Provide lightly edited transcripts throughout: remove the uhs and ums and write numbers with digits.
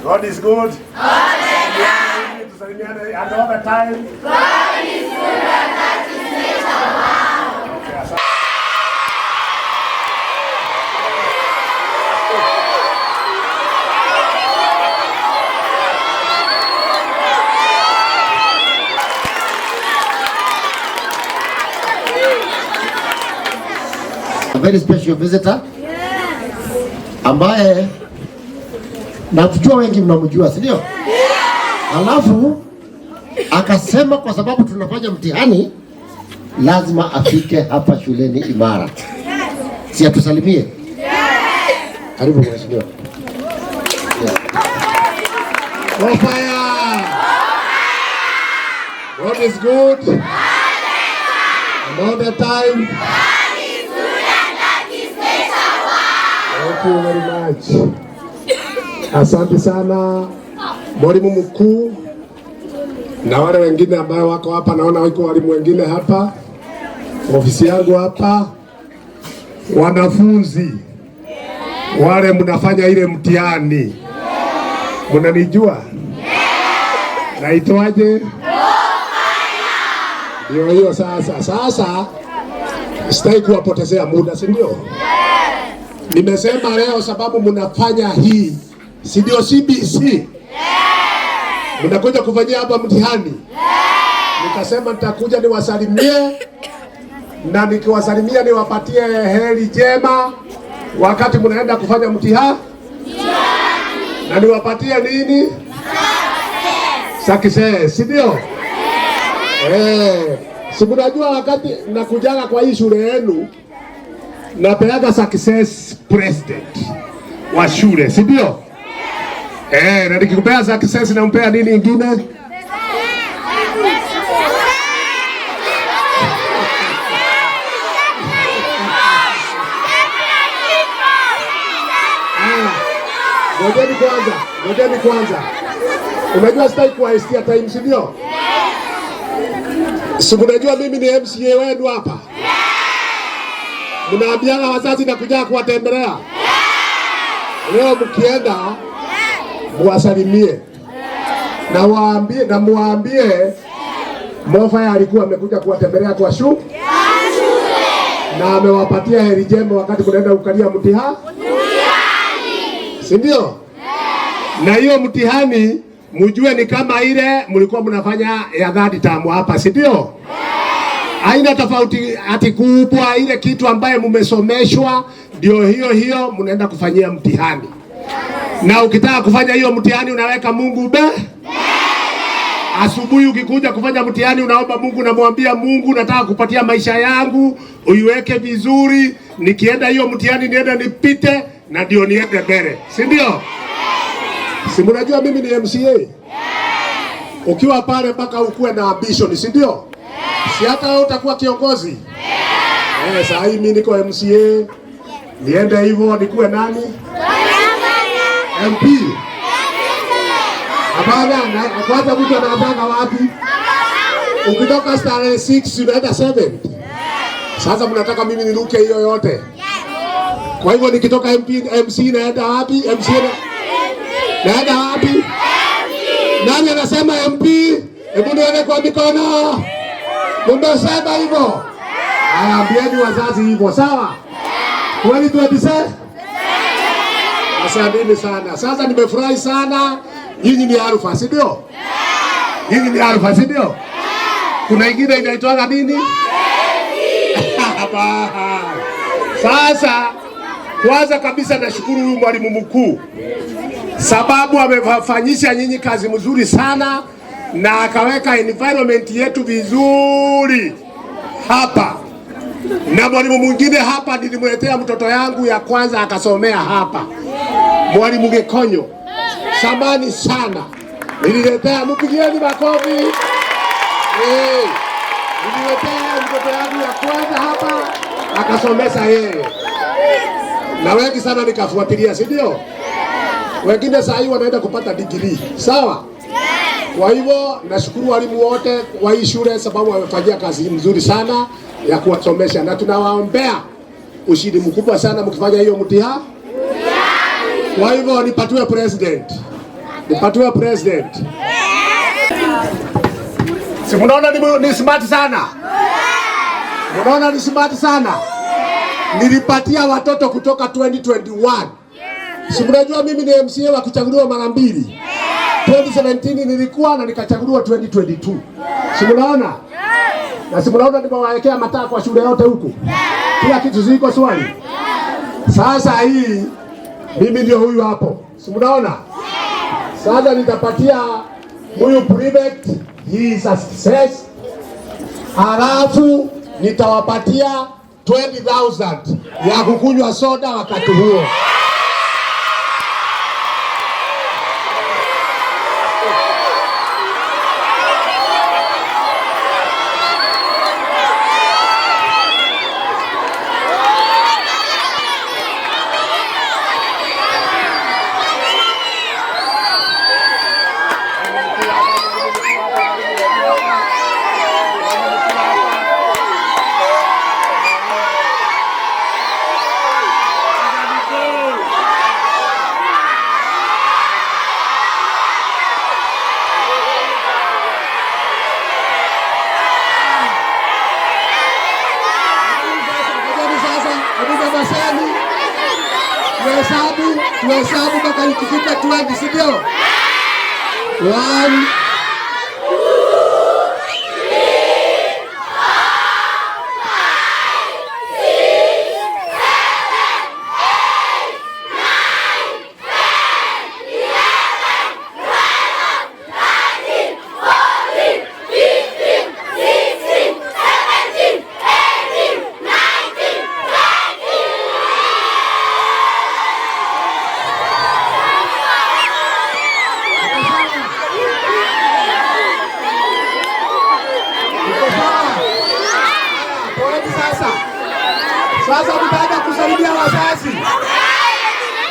God is good. All the time. Tusalimiane and all the time. God is good and that is nature. Wow. Okay, asante. A very special visitor ambaye najua wengi mnamjua, si ndio? Alafu akasema kwa sababu tunafanya mtihani lazima afike hapa shuleni Imara, si atusalimie? Karibu mheshimiwa. Yeah. More fire! God is good. And all the time. God is good and that is nature. Wow. Thank you very much. Asante sana mwalimu mkuu na wale wengine ambao wako hapa, naona wako walimu wengine hapa, ofisi yangu hapa, wanafunzi wale mnafanya ile mtihani, mnanijua naitwaje? Ndio hiyo sasa. Sasa sitaki kuwapotezea muda, si ndio? Nimesema leo sababu mnafanya hii, si ndio? CBC mnakuja kufanyia hapa mtihani. Nikasema nitakuja niwasalimie, na nikiwasalimia niwapatie heri njema wakati mnaenda kufanya mtihani, na niwapatie nini? Success, si ndio? Eh, si mnajua wakati nakujaga kwa hii shule yenu napeaga success president wa shule, si ndio? Eh, na nikikupea success nampea nini ingine? Ah, ngojeni kwanza, ngojeni kwanza. Unajua sitaki kuwaistia time, si ndio? Si mnajua mimi ni MCA wenu hapa? Mnaambiana wazazi na kuja kuwatembelea. Leo mkienda muwasalimie na waambie na muwaambie Mofaya alikuwa amekuja kuwatembelea kwa shule na amewapatia heri njema wakati kunaenda kukalia mtihani, si ndio? Na hiyo mtihani mjue ni kama ile mlikuwa mnafanya ya third term hapa, si ndio? Haina tofauti ati kubwa, ile kitu ambaye mmesomeshwa ndio hiyo hiyo mnaenda kufanyia mtihani. Na ukitaka kufanya hiyo mtihani unaweka Mungu be. Asubuhi ukikuja kufanya mtihani unaomba Mungu, unamwambia Mungu, nataka kupatia maisha yangu uiweke vizuri, nikienda hiyo mtihani niende nipite na ndio niende mbele, si ndio? Si mnajua mimi ni MCA? Ukiwa pale mpaka ukuwe na ambition, si ndio? Si hata wewe utakuwa kiongozi? Eh, saa hii mimi niko MCA, niende hivyo nikuwe nani? MP. Hapana, kwanza mtu anaanza wapi? Ukitoka standard 6 unaenda 7. Sasa mnataka mimi niruke hiyo yote? Kwa hivyo nikitoka MP, MC naenda wapi? MC naenda wapi? Nani anasema MP? Hebu nione kwa mikono. Mumesema hivyo? Haya, ambieni wazazi hivyo, sawa? 2027? Asanteni sana. Sasa nimefurahi sana. Nyinyi ni Alpha, si ndio? Nyinyi ni Alpha, si ndio? Kuna ingine inaitwaga nini? Hapana. Sasa kwanza kabisa nashukuru huyu mwalimu mkuu sababu amefanyisha nyinyi kazi mzuri sana na akaweka environment yetu vizuri hapa. Na mwalimu mwingine hapa nilimletea mtoto yangu ya kwanza akasomea hapa, mwalimu Gekonyo, samani sana, nililetea, mpigieni makofi. Eh, nililetea mtoto yangu ya kwanza hapa akasomesa yeye, na wengi sana nikafuatilia, si ndio? Wengine saa hii wanaenda kupata degree, sawa? Kwa hivyo nashukuru walimu wote wa hii shule sababu wamefanyia kazi mzuri sana ya kuwasomesha, na tunawaombea ushindi mkubwa sana mkifanya hiyo mtihani. Kwa hivyo nipatiwe president. Nipatiwe president. Si mnaona ni smart sana? Mnaona ni smart sana? Nilipatia watoto kutoka 2021. Si mnajua mimi ni MCA wa kuchaguliwa mara mbili. 2017 nilikuwa na nikachaguliwa 2022. Si mnaona? Na si mnaona nimewawekea mataa kwa shule yote huku? Kila kitu ziko swali. Sasa hii mimi ndio huyu hapo. Si mnaona? Sasa nitapatia huyu prefect, he is a success. Halafu nitawapatia 20,000 ya kukunywa soda wakati huo. Ngojeni sasa, hebu nyamazeni. Tuhesabu, tuhesabu mpaka ikifika 20, si ndio? One, Iko sawa? Poeni sasa. Sasa mtaenda kusalimia wazazi.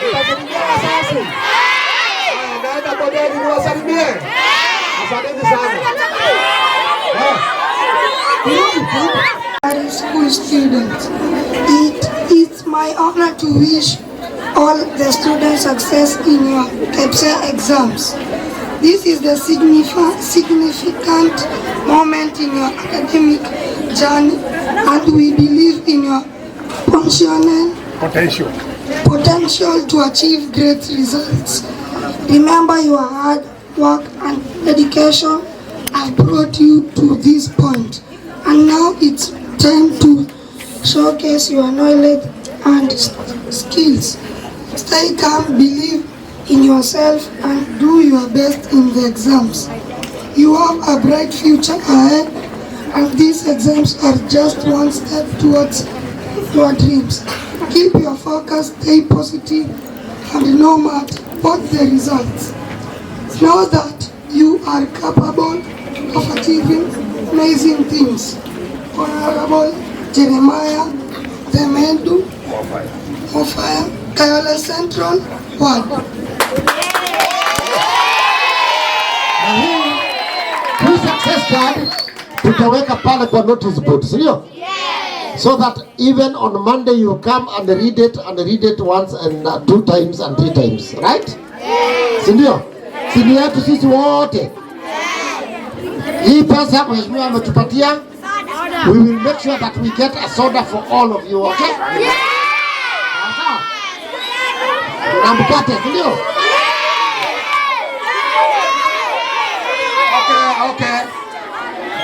Mtasalimia wazazi. Haya, naenda bondeni niwasalimie. Asanteni sana. Eh. Turudi, turudi. School students. It is my honor to wish all the students success in your KPSEA exams. This is the significant moment in your academic journey, and we believe in your potential Potential. Potential to achieve great results. Remember, your hard work and dedication have brought you to this point, and now it's time to showcase your knowledge and skills. Stay calm, believe in yourself, and do your best in the exams. You have a bright future ahead, and these exams are just one step towards your dreams. Keep your focus, stay positive, and no matter what the results, know that you are capable of achieving amazing things. Honorable Jeremiah Themendu Mofaya, Kayole Central Ward. Na hii success card tutaweka pale kwa notice board, si ndio? So that even on Monday you come and read it and read it once and two times and three times, right? Si ndio? Si ni yetu sisi wote. Hii pesa mheshimiwa ametupatia, we will make sure that we get a soda for all of you, okay? Sawa? Na mkate, si ndio? Okay.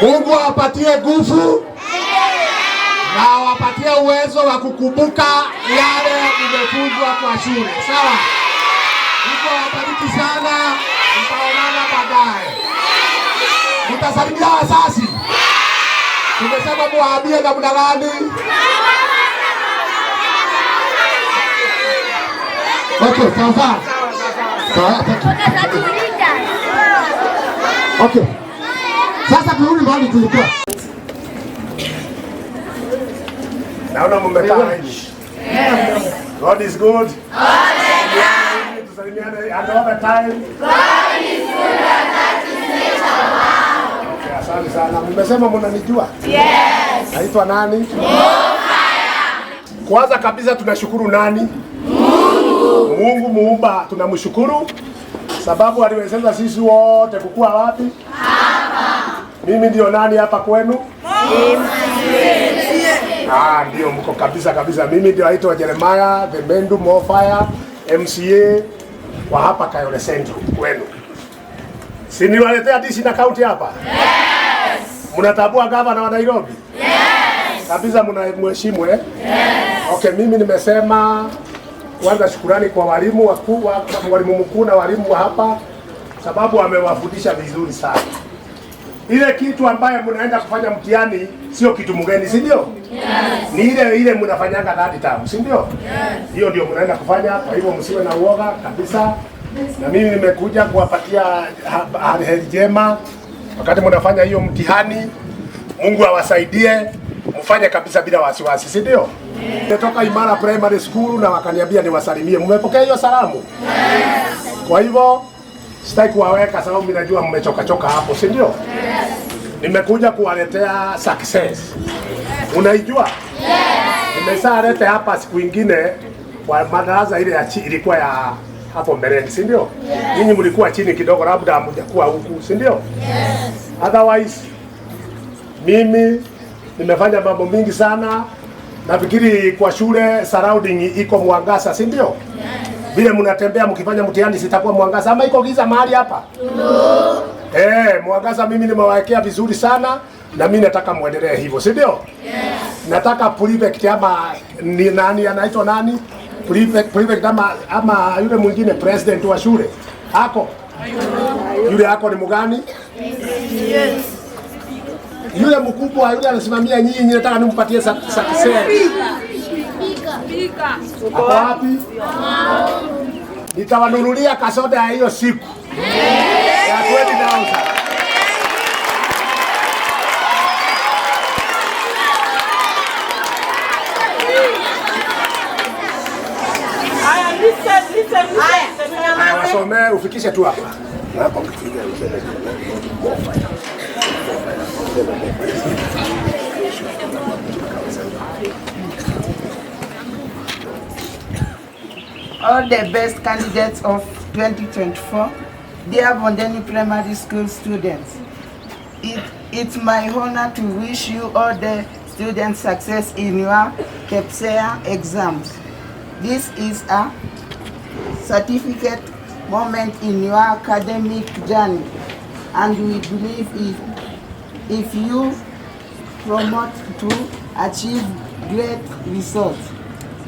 Mungu awapatie nguvu na awapatie uwezo wa kukumbuka yale umefunzwa kwa shule. Sawa? Mungu awabariki sana. Tutaonana baadaye. Mtasalimia wazazi. Tumesema muwaambie namna gani? Okay, sawa sawa. Sawa, thank you. Okay. Sasa turudi mahali tulikuwa. Naona mmekaa hivi. God is good. All the time. Tusalimiane and all the time. God is good and that is nature. Okay, asante sana. Mmesema mnanijua? Yes. Naitwa nani? Kwanza kabisa tunashukuru nani? Mungu. Mungu muumba tunamshukuru Sababu aliwezesha sisi wote kukua wapi? Hapa. Mimi ndio nani hapa kwenu? Ah, ndio mko kabisa kabisa. Mimi ndio naitwa Jeremiah the Mendu Mofire MCA wa hapa Kayole Central kwenu. Si niwaletea dishi na kaunti hapa? Yes. Mnatambua gavana wa Nairobi? Yes. Kabisa mnamheshimu eh? Yes. Okay, mimi nimesema kwanza shukurani kwa walimu wakuu, mwalimu mkuu na walimu wa hapa sababu wamewafundisha vizuri sana. Ile kitu ambaye mnaenda kufanya mtihani sio kitu mgeni, si ndio? Yes. Ni ile ile mnafanyanga third term, si ndio? Yes. Hiyo ndio mnaenda kufanya, kwa hivyo msiwe na uoga kabisa. Na mimi nimekuja kuwapatia heri njema wakati mnafanya hiyo mtihani. Mungu awasaidie mfanye kabisa bila wasiwasi, si ndio? Yes. Nimetoka Imara Primary School na wakaniambia niwasalimie. Mmepokea hiyo salamu? Yes. Kwa hivyo sitaki kuwaweka sababu mimi najua mmechoka choka hapo, si ndio? Yes. Nimekuja kuwaletea success. Unaijua? Yes. Nimeshaleta hapa siku ingine kwa madarasa ile ya ilikuwa ya hapo mbeleni, si ndio? Yes. Ninyi mlikuwa chini kidogo, labda hamjakuwa huku, si ndio? Yes. Otherwise mimi nimefanya mambo mingi sana. Nafikiri kwa shule surrounding iko mwangaza, si ndio? Yes. Vile mnatembea mkifanya mtihani sitakuwa mwangaza ama iko giza mahali hapa? No. Mwangaza mimi nimewawekea vizuri sana na mimi nataka muendelee hivyo, si ndio? Yes. Nataka prefect ama ni nani anaitwa nani? Prefect ama yule mwingine president wa shule. Hako? Yule hako ni mgani? Yes. Yule mkubwa yule anasimamia nyinyi, nataka nimpatie success. Ako wapi? Nitawanunulia kasoda ya hiyo siku. Ya 20,000. Listen. Wasomee ufikishe tu hapa. Na hapo ukifika useme All the best candidates of 2024, dear Bondeni Primary School students. It's my honor to wish you all the students success in your KPSEA exams. This is a certificate moment in your academic journey, and we believe if you promote to achieve great results.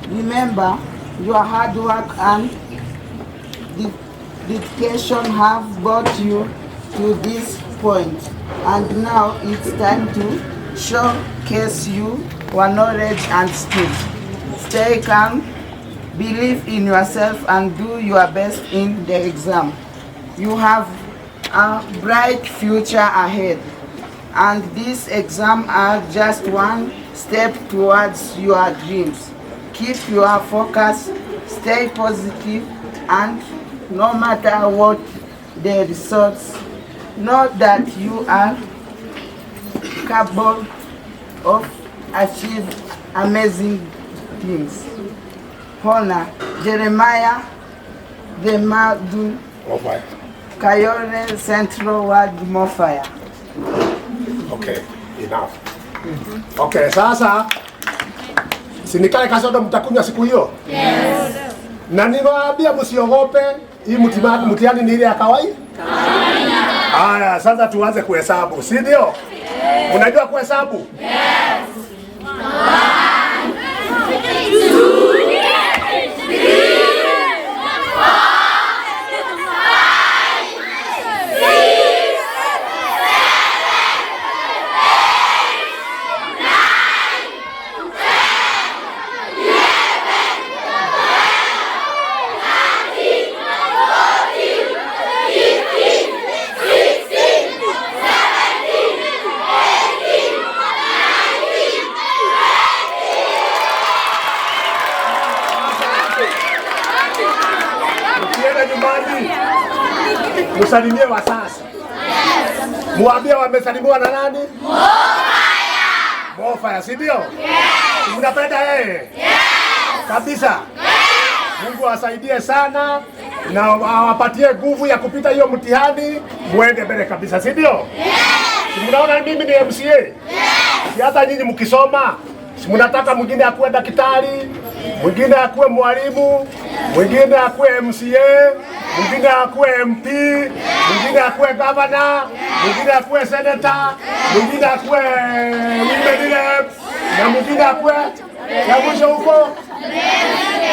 Remember, your hard work and dedication have brought you to this point, and now it's time to showcase your knowledge and skills. Stay calm, believe in yourself, and do your best in the exam. You have a bright future ahead, and these exams are just one step towards your dreams. Keep your focus, stay positive, and no matter what the results, know that you are capable of achieving amazing things. Honor Jeremiah the Madu Kayole Central Ward Mofire. Okay, enough. Okay, sasa sinikale kasoda mtakunywa siku hiyo? Yes. Na niwaambia msiogope, hii mtihani ni ile ya kawaida. Haya, sasa tuanze kuhesabu, si ndio? Yes. Unajua kuhesabu? Yes. 1 2 3 4 5 6 7 8 9 10 11 12 13 14 15 16 17 18 19 20. Ukienda nyumbani msalimie wasasi. Yes. Muambie wamesalimiwa na nani? Mofire. Mofire, si ndio? Yes. Mnapenda yeye? Yes. Kabisa. Yes. Mungu awasaidie sana. na awapatie nguvu ya kupita hiyo mtihani, muende mbele kabisa, si ndio? Si mnaona mimi ni MCA? Si hata nyinyi mkisoma, si mnataka mwingine akuwe daktari, mwingine akuwe mwalimu, mwingine akuwe MCA, mwingine akuwe MP, mwingine akuwe governor, mwingine akuwe senator, mwingine akuwe women rep, na mwingine akuwe ya mwisho huko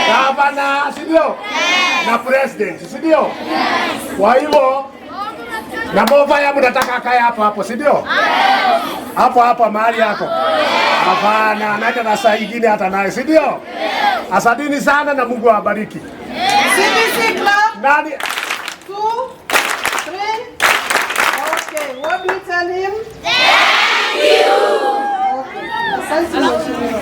gavana, si ndio? Na president, si ndio? Kwa hivyo na Mofaya mnataka akae hapo hapo, si ndio? Hapo hapo mahali yako. Hapana, anaenda na saa ingine hata naye, si ndio? Asanteni sana na Mungu awabariki. CBC club, Nani 2, 3. Okay, what do you tell him? Thank you. Okay. Asante mheshimiwa.